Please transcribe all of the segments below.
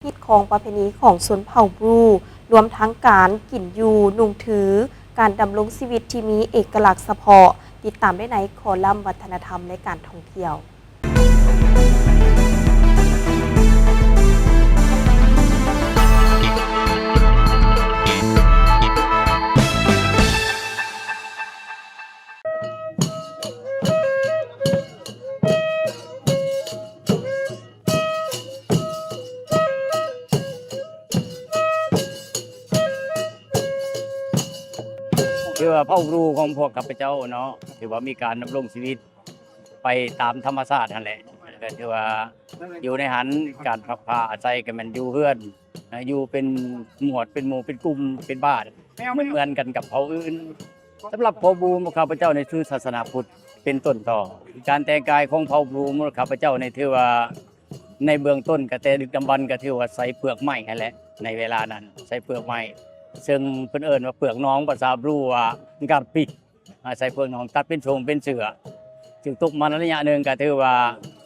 ຮີດຄອງປະເພນີຂອງຊົນເຜົ່າບຣູ ລວມທັງການກິນຢູ່ນຸ່ງຖື, ການດຳລົງຊີວິດທີ່ມີເອກະລັກສະເພາະ. ຕິດຕາມໄດ້ໃນຄໍລັມວັດທະນະທຳ ແລະ ການທ່ອງທ່ຽວ. ຖືວ່າເຜົ່າບຣູຂອງພວກຂ້າພະເຈົ້າເນາະ ຖືວ່າມີການດຳລົງຊີວິດໄປຕາມທຳມະຊາດຫັ້ນແຫຼະ ກໍຖືວ່າຢູ່ໃນຫັ້ນ ການພັກພາອາໄສກໍແມ່ນຢູ່ເຮືອນ ຢູ່ເປັນໝວດ ເປັນໝູ່ ເປັນກຸ່ມ ເປັນບ້ານ ເໝືອນກັນກັບເຜົ່າອື່ນ. ສຳລັບເຜົ່າບຣູຂອງຂ້າພະເຈົ້ານີ້ຖືສາສະໜາພຸດເປັນຕົ້ນຕໍ. ການແຕ່ງກາຍຂອງເຜົ່າບຣູຂອງຂ້າພະເຈົ້ານີ້ຖືວ່າ ໃນເບື້ອງຕົ້ນກະແຕ່ດຶກດຳບັນກະຖືວ່າໃຊ້ເປືອກໄມ້ຫັ້ນແຫຼະ ໃນເວລານັ້ນໃຊ້ເປືອກໄມ້ ເຊິ່ງເພິ່ນເອີ້ນວ່າເປືອກໜອງ ພາສາບຣູວ່າ ກາປີ ອາ ໃຊ້ເປືອກໜອງຕັດເປັນໂສ້ງເປັນເສື້ອ ຈຶ່ງຕົກມາໃນໄລຍະໜຶ່ງກະຖືວ່າ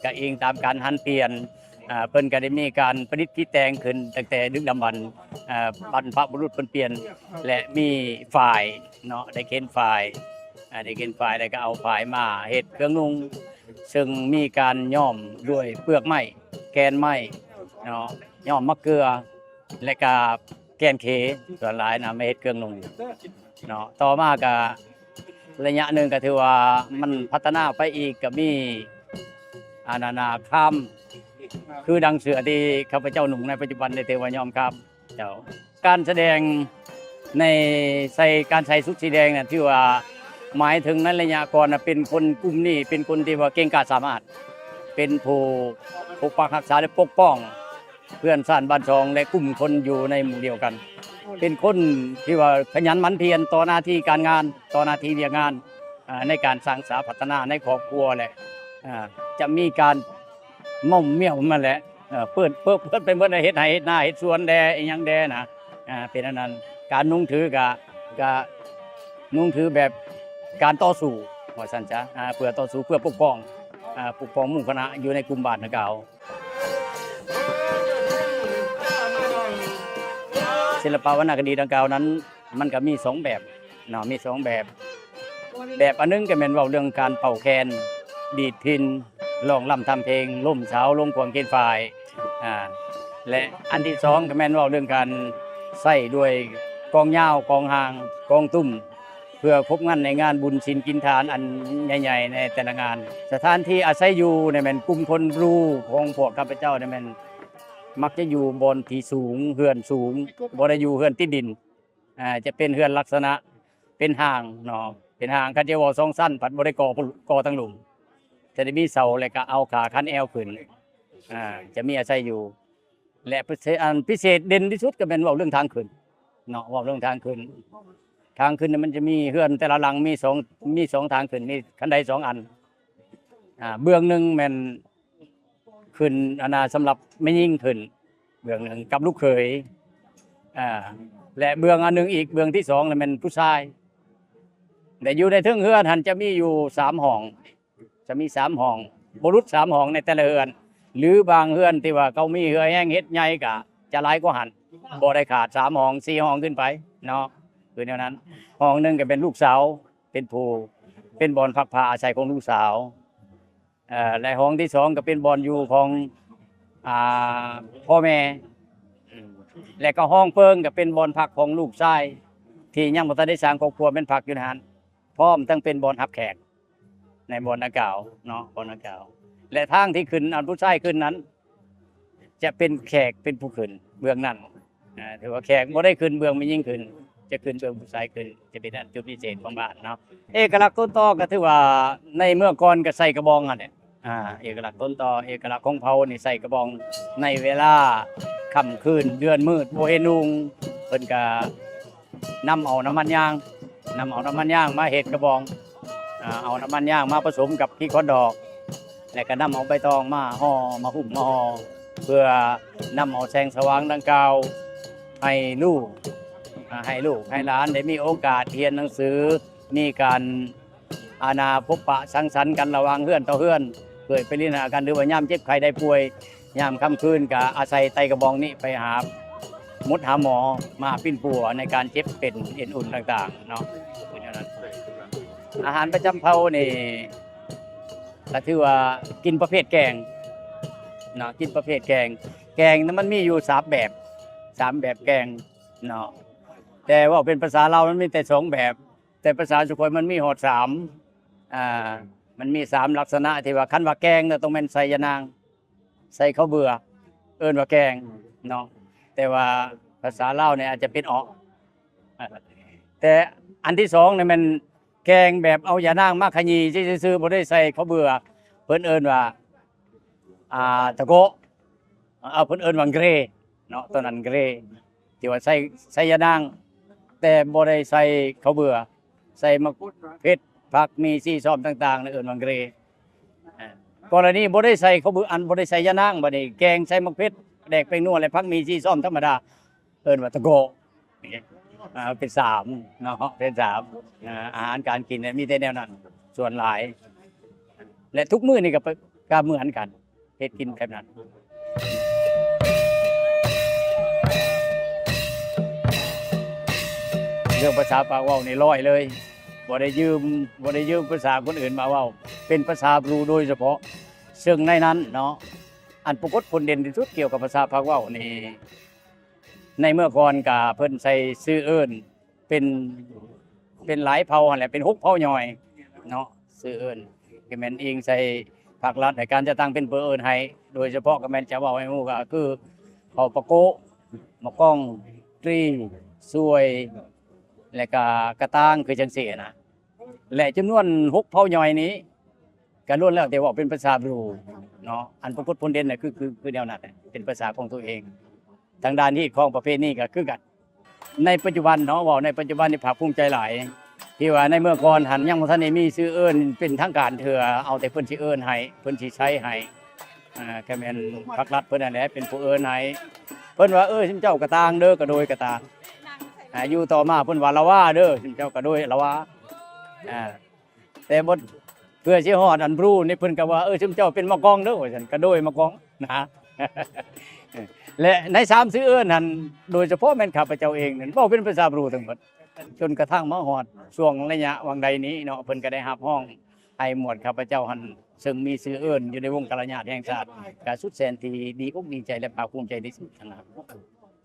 ກະອີງຕາມການຫັນປ່ຽນ ອາ ເພິ່ນກະໄດ້ມີການປະດິດຕິດແຕ່ງຂຶ້ນຕັ້ງແຕ່ດຶກດຳບັນ ອາ ບັນພະບຸລຸດເພິ່ນປ່ຽນ ແລະ ມີຝ້າຍເນາະ ໄດ້ເຂັນຝ້າຍ ອາ ໄດ້ເຂັນຝ້າຍ ແລ້ວກະເອົາຝ້າຍມາເຮັດເຄື່ອງນຸ່ງ ເຊິ່ງມີການຍ້ອມດ້ວຍເປືອກໄມ້ ແກ່ນໄມ້ເນາະ ຍ້ອມໝາກເກືອ ແລະກະແກ່ນເຂ ສ່ວນຫຼາຍນຳມາເຮັດເຄື່ອງນຸ່ງເນາະ. ຕໍ່ມາກະໄລຍະໜຶ່ງກະຖືວ່າມັນພັດທະນາໄປອີກ ກະມີ ອາ ນານາຄາມ ຄືດັ່ງເສື້ອທີ່ຂ້າພະເຈົ້ານຸ່ງໃນປັດຈຸບັນນີ້ ຖືວ່າຍ້ອມຄາມ ເຈົ້າ ການສະແດງໃນ ໃສ່ ການໃສ່ຊຸດສີແດງນັ້ນ ຖືວ່າໝາຍເຖິງໃນໄລຍະກ່ອນນະ ເປັນຄົນກຸ່ມນີ້ ເປັນຄົນທີ່ວ່າເກັ່ງກ້າສາມາດ ເປັນຜູ້ປົກປັກຮັກສາ ແລະ ປົກປ້ອງເພື່ອນຊາດບ້ານຊ່ອງ ແລະ ກຸ່ມຄົນຢູ່ໃນໝູ່ດຽວກັນ ເປັນຄົນທີ່ວ່າຂະຫຍັນໝັ່ນພຽນຕໍ່ໜ້າທີ່ການງານ ຕໍ່ໜ້າທີ່ວຽກງານ ອາ ໃນການສ້າງສາພັດທະນາໃນຄອບຄົວ ແລະ ອາ ຈະມີການ ໝໍ້ມມ້ຽວຫັ້ນແຫຼະ ເອີ ເປີດ ເປີດ ເປີດໄປໝົດ ເຮັດໄຮ່ເຮັດນາເຮັດສວນແດ່ ອີ່ຫຍັງແດ່ນະ ອາ ເປັນອັນນັ້ນ ການນຸ່ງຖືກະ ກະນຸ່ງຖືແບບການຕໍ່ສູ້ວ່າຊັ້ນຊະ ອາ ເພື່ອຕໍ່ສູ້ ເພື່ອປົກປ້ອງ ອາ ປົກປ້ອງໝູ່ຄະນະຢູ່ໃນກຸ່ມບ້ານດັ່ງກ່າວ. ສິລະປະວັນນະຄະດີດັ່ງກ່າວນັ້ນ ມັນກະມີສອງແບບເນາະ ມີສອງແບບ ແບບອັນໜຶ່ງກະແມ່ນເວົ້າເລື່ອງການເປົ່າແຄນ ດີດພິນ ຮ້ອງລຳທຳເພງ ລົມສາວ ລົງຂວາງເຄນຝ້າຍ ອາ ແລະ ອັນທີສອງກະແມ່ນເວົ້າເລື່ອງການໃຊ້ດ້ວຍກອງຍາວ ກອງຫາງ ກອງຕຸ້ມ ເພື່ອຄົບງັນໃນງານບຸນສິນກິນທານອັນໃຫຍ່ໆ ໃນແຕ່ລະງານ. ສະຖານທີ່ອາໄສຢູ່ນີ້ແມ່ນກຸ່ມຄົນບຣູຂອງພວກຂ້າພະເຈົ້ານີ້ແມ່ນມັກຈະຢູ່ບ່ອນທີ່ສູງ ເຮືອນສູງ ບໍ່ໄດ້ຢູ່ເຮືອນຕິດດິນ. ອາ ຈະເປັນເຮືອນລັກສະນະເປັນຮ່າງເນາະ ເປັນຮ່າງ ຄັນຈະເວົ້າສອງຊັ້ນ ພັດບໍ່ໄດ້ກໍ່ ກໍ່ທາງລຸ່ມ ຈະໄດ້ມີເສົາ ແລະ ກະເອົາຂາຄັນແອວຂຶ້ນ ອາ ຈະມີອາໄສຢູ່ ແລະ ພິເສດ ອັນພິເສດເດັ່ນທີ່ສຸດກະແມ່ນເວົ້າເລື່ອງທາງຂຶ້ນເນາະ ເວົ້າເລື່ອງທາງຂຶ້ນ ທາງຂຶ້ນນີ້ມັນຈະມີເຮືອນແຕ່ລະຫຼັງມີສອງ ມີສອງທາງຂຶ້ນ ມີຄັນໄດສອງອັນ ອາ ເບື້ອງໜຶ່ງແມ່ນ ຂຶ້ນ ອັນນາ ສຳລັບແມ່ຍິງຂຶ້ນເບື້ອງໜຶ່ງກັບລູກເຂີຍ ອາ ແລະ ເບື້ອງອັນໜຶ່ງອີກ ເບື້ອງທີສອງແມ່ນຜູ້ຊາຍ ແລະ ຢູ່ໃນເທິງເຮືອນຫັ້ນຈະມີຢູ່ສາມຫ້ອງ ຈະມີສາມຫ້ອງ ບໍ່ຫຼຸດສາມຫ້ອງໃນແຕ່ລະເຮືອນ ຫຼື ບາງເຮືອນທີ່ວ່າເຂົາມີເຮືອແຮງເຮັດໃຫຍ່ກະຈະຫຼາຍກວ່າຫັ້ນ ບໍ່ໄດ້ຂາດສາມຫ້ອງ ສີ່ຫ້ອງຂຶ້ນໄປເນາະ ຄືແນວນັ້ນ. ຫ້ອງໜຶ່ງກະເປັນລູກສາວ ເປັນຜູ້ ເປັນບ່ອນພັກພາອາໄສຂອງລູກສາວ ເອີ ແລະ ຫ້ອງທີສອງກະເປັນບ່ອນຢູ່ຂອງ ອາ ພໍ່ແມ່ ແລະ ກະຫ້ອງເພິ່ງກະເປັນບ່ອນພັກຂອງລູກຊາຍ ທີ່ຍັງບໍ່ທັນໄດ້ສ້າງຄອບຄົວ ແມ່ນພັກຢູ່ໃນຫັ້ນ ພ້ອມທັງເປັນບ່ອນຮັບແຂກໃນບ່ອນດັ່ງກ່າວເນາະ ບ່ອນດັ່ງກ່າວ ແລະ ທາງທີ່ຂຶ້ນ ອັນຜູ້ຊາຍຂຶ້ນນັ້ນ ຈະເປັນແຂກເປັນຜູ້ຂຶ້ນເບື້ອງນັ້ນ ອາ ຖືວ່າແຂກບໍ່ໄດ້ຂຶ້ນເບື້ອງແມ່ຍິງຂຶ້ນ ຈະຂຶ້ນເບື້ອງຜູ້ຊາຍຂຶ້ນ ຈະເປັນອັນຈຸດພິເສດຂອງບ້ານເນາະ. ເອກະລັກຕົ້ນຕໍກະຖືວ່າໃນເມື່ອກ່ອນກະໃຊ້ກະບອງຫັ້ນແຫຼະ ອາ ເອກະລັກຕົ້ນຕໍ ເອກະລັກຂອງເຜົ່ານີ້ໃຊ້ກະບອງ ໃນເວລາຄ່ຳຄືນເດືອນມືດບໍ່ເຫັນຮຸ່ງ ເພິ່ນກະ ນຳເອົານ້ຳມັນຍາງ ນຳເອົານ້ຳມັນຍາງມາເຮັດກະບອງ ອາ ເອົານ້ຳມັນຍາງມາປະສົມກັບກີ່ຄວັນດອກ ແລະ ກະນຳເອົາໃບຕອງມາຫໍ່ ມາຫຸ້ມ ມາຫໍ່ ເພື່ອນຳເອົາແສງສະຫວ່າງດັ່ງກ່າວໃຫ້ລູກ ອາ ໃຫ້ລູກໃຫ້ຫຼານໄດ້ມີໂອກາດຮຽນໜັງສື ມີການ ອານາ ພົບປະສັງສັນກັນລະຫວ່າງເຮືອນຕໍ່ເຮືອນ ເຄີຍໄປຫຼິ້ນຫາກັນ ຫຼືວ່າຍາມເຈັບໄຂ້ໄດ້ປ່ວຍ ຍາມຄ່ຳຄືນກະອາໄສໄຕກະບອງນີ້ໄປຫາໝົດຫາໝໍ ມາປິ່ນປົວໃນການເຈັບເປັນເອັນອຸ່ນຕ່າງໆເນາະ. ເປັນແນວນັ້ນ ອາຫານປະຈຳເຜົ່ານີ້ ກະຖືວ່າກິນປະເພດແກງເນາະ ກິນປະເພດແກງ. ແກງນະມັນມີຢູ່ສາມແບບ ສາມແບບແກງເນາະ ແຕ່ເວົ້າເປັນພາສາລາວມັນມີແຕ່ສອງແບບ ແຕ່ພາສາສຸໂຂຍມັນມີຮອດສາມ ອ່າ ມັນມີສາມລັກສະນະທີ່ວ່າ ຄັນວ່າແກງນະຕ້ອງແມ່ນໃສ່ຢານາງ ໃສ່ເຂົ້າເບືອ ເອີ້ນວ່າແກງເນາະ ແຕ່ວ່າພາສາລາວນີ້ອາດຈະເປັນເອາະ. ແຕ່ອັນທີສອງນີ້ແມ່ນແກງແບບເອົາຢານາງມາຂະຫຢີຊື່ໆ ບໍ່ໄດ້ໃສ່ເຂົ້າເບືອ ເພິ່ນເອີ້ນວ່າ ອ່າ ຕະໂກະ ເອົາ ເພິ່ນເອີ້ນວ່າເກຣເນາະ ຕອນນັ້ນເກຣ ທີ່ວ່າໃສ່ ໃສ່ຢານາງ ແຕ່ບໍ່ໄດ້ໃສ່ເຂົ້າເບືອ ໃສ່ໝາກເຜັດ ຜັກ ມີຊີຊອມຕ່າງໆ ເອີ້ນວ່າເກຣ. ອ່າ ກໍລະນີບໍ່ໄດ້ໃສ່ເຂົ້າເບືອ ອັນ ບໍ່ໄດ້ໃສ່ຢານາງ ບາດນີ້ແກງໃສ່ໝາກເຜັດ ແດກ ແປ້ງນົວ ແລະ ຜັກ ມີຊີຊອມທຳມະດາ ເອີ້ນວ່າຕະໂກະ. ອ່າ ເປັນສາມເນາະ ເປັນສາມ. ອ່າ ອາຫານການກິນນີ້ມີແຕ່ແນວນັ້ນສ່ວນຫຼາຍ ແລະ ທຸກມື້ນີ້ກະ ກະເໝືອນກັນ ເຮັດກິນແບບນັ້ນ. ເລື່ອງພາສາປາກເວົ້ານີ້ລອຍເລີຍ ບໍ່ໄດ້ຢືມ ບໍ່ໄດ້ຢືມພາສາຄົນອື່ນມາເວົ້າ ເປັນພາສາບຣູໂດຍສະເພາະ. ເຊິ່ງໃນນັ້ນເນາະ ອັນປາກົດພົ້ນເດັ່ນທີ່ສຸດກ່ຽວກັບພາສາປາກເວົ້ານີ້ ໃນເມື່ອກ່ອນກະເພິ່ນໃຊ້ຊື່ເອີ້ນ ເປັນ ເປັນຫຼາຍເຜົ່າຫັ້ນແຫຼະ ເປັນຫົກເຜົ່າຍ່ອຍເນາະ ຊື່ເອີ້ນ ກະແມ່ນອີງໃສ່ພາກລັດໃຫ້ການຈັດຕັ້ງເປັນຜູ້ເອີ້ນໃຫ້. ໂດຍສະເພາະກະແມ່ນຈະເວົ້າໃຫ້ຮູ້ກະຄື ເຜົ່າປາໂກະ ມະກອງ ຕີ ຊວຍ ແລະກະກະຕາງ ຄືຈັ່ງຊີ້ນະ. ແລະ ຈຳນວນຫົກເຜົ່າຍ່ອຍນີ້ ກະລ້ວນແລ້ວແຕ່ເວົ້າເປັນພາສາບຣູເນາະ ອັນປາກົດພົ້ນເດັ່ນນະ ຄື ຄື ຄືແນວນັ້ນແຫຼະ ເປັນພາສາຂອງຕົວເອງ. ທາງດ້ານຮີດຄອງປະເພນີກະຄືກັນ ໃນປັດຈຸບັນເນາະ ເວົ້າໃນປັດຈຸບັນນີ້ພາກພູມໃຈຫຼາຍ ທີ່ວ່າໃນເມື່ອກ່ອນຫັ້ນຍັງບໍ່ທັນໄດ້ມີຊື່ເອີ້ນເປັນທາງການເທື່ອ ເອົາແຕ່ເພິ່ນຊິເອີ້ນໃຫ້ ເພິ່ນຊິໃຊ້ໃຫ້ ອ່າ ກະແມ່ນພາກລັດເພິ່ນຫັ້ນແຫຼະເປັນຜູ້ເອີ້ນໃຫ້. ເພິ່ນວ່າ ເອີ ຊຸມເຈົ້າກະຕາງເດີ ກະໂດຍກະຕາງ ອ່າ ຢູ່ຕໍ່ມາເພິ່ນວ່າລະວາເດີ ຊຸມເຈົ້າກະໂດຍລະວາ ອ່າ ແຕ່ບໍ່ ເພື່ອຊິຮອດອັນບຣູນີ້ ເພິ່ນກະວ່າ ເອີ ຊຸມເຈົ້າເປັນມະກອງເດີ ວ່າຊັ້ນ ກະໂດຍມະກອງນະ. ແລະ ໃນສາມຊື່ເອີ້ນຫັ້ນ ໂດຍສະເພາະແມ່ນຂ້າພະເຈົ້າເອງນັ້ນ ເວົ້າເປັນພາສາບຣູທັງໝົດ ຈົນກະທັ່ງມາຮອດຊ່ວງໄລຍະຫວ່າງໃດນີ້ເນາະ ເພິ່ນກະໄດ້ຮັບຮອງໃຫ້ໝວດຂ້າພະເຈົ້າຫັ້ນ ເຊິ່ງມີຊື່ເອີ້ນຢູ່ໃນວົງກາລະຍາດແຫ່ງຊາດ ກະສຸດແສນທີ່ດີອົກດີໃຈ ແລະ ພາກພູມໃຈທີ່ສຸດຫັ້ນນະ.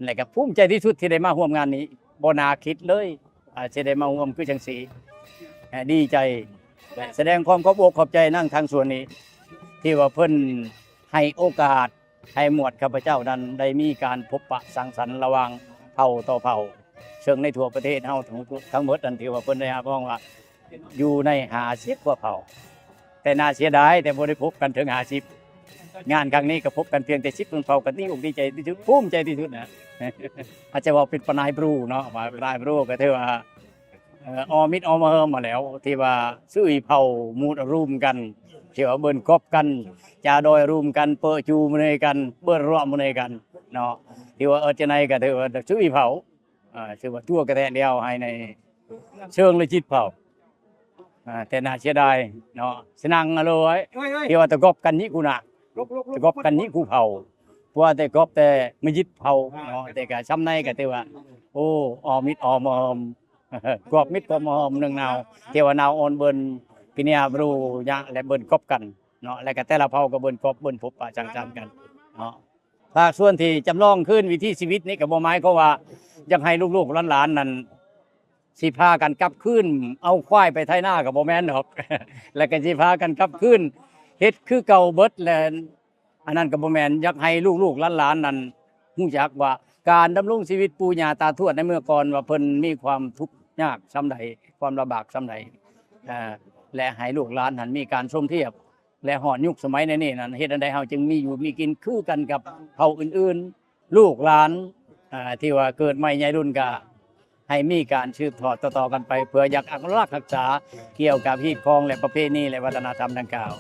ແລະກະພູມໃຈທີ່ສຸດທີ່ໄດ້ມາຮ່ວມງານນີ້ ບໍ່ໜ້າຄິດເລີຍ ອາ ຊິໄດ້ມາຮ່ວມຄືຈັ່ງຊີ້ ດີໃຈ ແລະ ສະແດງຄວາມຂອບອົກຂອບໃຈນຳທາງສ່ວນນີ້ ທີ່ວ່າເພິ່ນໃຫ້ໂອກາດໃຫ້ໝວດຂ້າພະເຈົ້ານັ້ນໄດ້ມີການພົບປະສັງສັນລະຫວ່າງເຜົ່າຕໍ່ເຜົ່າ ເຊິ່ງໃນທົ່ວປະເທດເຮົາທັງໝົດນັ້ນ ຖືວ່າເພິ່ນໄດ້ຮັບຮອງວ່າ ຢູ່ໃນຫ້າສິບກວ່າເຜົ່າ ແຕ່ໜ້າເສຍດາຍ ແຕ່ບໍ່ໄດ້ພົບກັນເຖິງຫ້າສິບ ງານຄັ້ງນີ້ກະພົບກັນພຽງແຕ່ສິບເຜົ່າ ກະດີອົກດີໃຈທີ່ສຸດ ພູມໃຈທີ່ສຸດນະ. ອາດຈະເວົ້າເປັນປານາຍບຣູເນາະ ວ່າປານາຍບຣູກະຖືວ່າ ເອີ ອໍມິດອໍມະເຮີມຫັ້ນແຫຼ້ວ ທີ່ວ່າຊຸຍເຜົ່າໝູດລວມກັນ ທີ່ວ່າເບິ່ນກອບກັນ ຈາດອຍລວມກັນ ເປີະຈູມາເນກັນ ເບິ່ນລວມາເນກັນເນາະ ທີ່ວ່າເອີ ຈັ່ງໃດກະຖືວ່າຊຸຍເຜົ່າ ອ່າ ຖືວ່າຕົວກະແທກດຽວໃຫ້ໃນເຊີງລະຈິດເຜົ່າ ອ່າ ແຕ່ໜ້າເສຍດາຍເນາະ ສະນັງອະໂລຍ ທີ່ວ່າຕະກອບກັນຍິກູນາ ຕະກອບກັນຍິກູເຜົ່າ ເພາະວ່າແຕ່ກອບແຕ່ມະຢິດເຜົ່າເນາະ ແຕ່ກະຊ່ຳໃດກະຖືວ່າ ໂອ້ ອໍມິດອໍມະເຮີມ ກອບມິດກອບມະເຮີມໜຶ່ງນາວ ທີ່ວ່ານາວອ່ອນເບິ່ນກິເນຍບຣູຍະ ແລະ ເບິ່ນກອບກັນເນາະ ແລະກະແຕ່ລະເຜົ່າກະເບິ່ນກອບເບິ່ນພົບປະສັງສັນກັນເນາະ. ພາກສ່ວນທີ່ຈຳລອງຄືນວິຖີຊີວິດນີ້ກະບໍ່ໝາຍຄວາມວ່າຢາກໃຫ້ລູກໆຫຼານໆນັ້ນ ຊິພາກັນກັບຄືນເອົາຄວາຍໄປໄຖນາກະບໍ່ແມ່ນດອກ ແລະກະຊິພາກັນກັບຄືນເຮັດຄືເກົ່າເບິດ ແລະ ອັນນັ້ນກະບໍ່ແມ່ນ. ຢາກໃຫ້ລູກໆຫຼານໆນັ້ນຮູ້ຈັກວ່າການດຳລົງຊີວິດປູ່ຍ່າຕາທວດໃນເມື່ອກ່ອນວ່າເພິ່ນມີຄວາມທຸກຍາກຊ່ຳໃດ ຄວາມລຳບາກຊ່ຳໃດ ແລະ ໃຫ້ລູກຫຼານຫັ້ນມີການສົມທຽບ ແລະ ຮອດຍຸກສະໄໝໃນນີ້ນັ້ນ ເຮັດອັນໃດເຮົາຈຶ່ງມີຢູ່ມີກິນຄືກັນກັບເຜົ່າອື່ນໆ ລູກຫຼານ ອ່າ ທີ່ວ່າເກີດໃໝ່ໃຫຍ່ລຸນກະໃຫ້ມີການສືບທອດຕໍ່ໆກັນໄປ ເພື່ອຢາກອະນຸລັກຮັກສາກ່ຽວກັບຮີດຄອງ ແລະ ປະເພນີ ແລະ ວັດທະນະທຳດັ່ງກ່າວ.